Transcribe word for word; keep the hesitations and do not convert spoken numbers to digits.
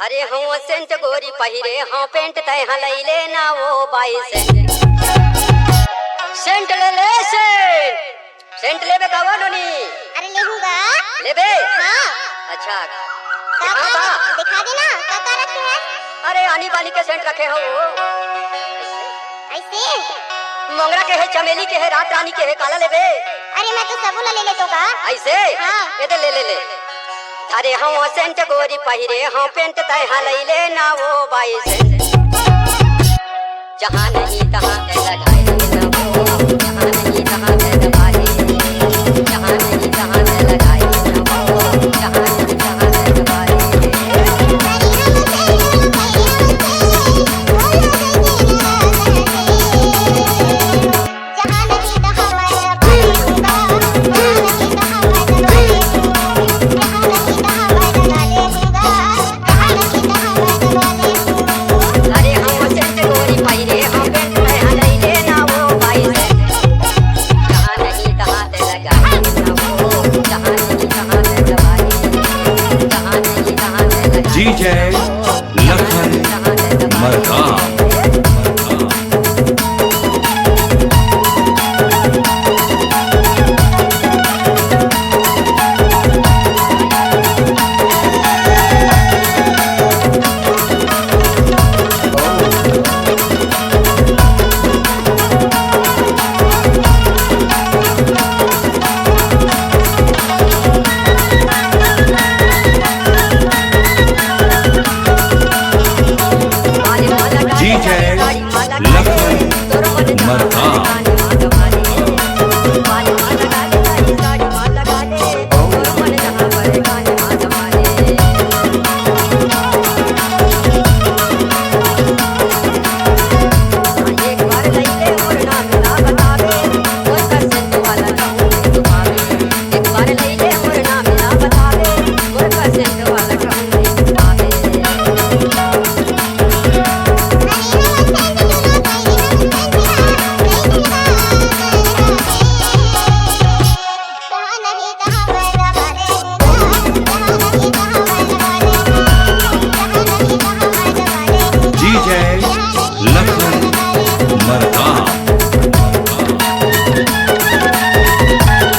अरे हूँ सेंट गोरी पहिरे हूँ पेंट, तैं हा लई ले ना वो बाई सेंट। सेंट ले ले सेंट। सेंट लेबे का वो नोनी? अरे लेहूँगा। लेबे? हाँ। अच्छा। का, दिखाओ का, का? दिखा दे ना, का, का रखे है? अरे आनी बानी के सेंट रखे हो वो। ऐसे? मोंगरा के है, चमेली के है, रात रानी के है, काला लेबे? अरे मैं तो सबो ला ले लेतो का। ऐसे? हाँ। ये दे ले, ले, ले। अरे हूँ सेंट गोरी पहिरे हूँ पेंट, तैं हा लई ले ना वो बाई सेंट। जहाँ नहीं तहाँ पे लगाए ना वो, जहाँ नहीं तहाँ पे दबाए, जहाँ नहीं तहाँ पे लगाए ना वो, जहाँ नहीं तहाँ पे दबाए। DJ लखन मरकाम।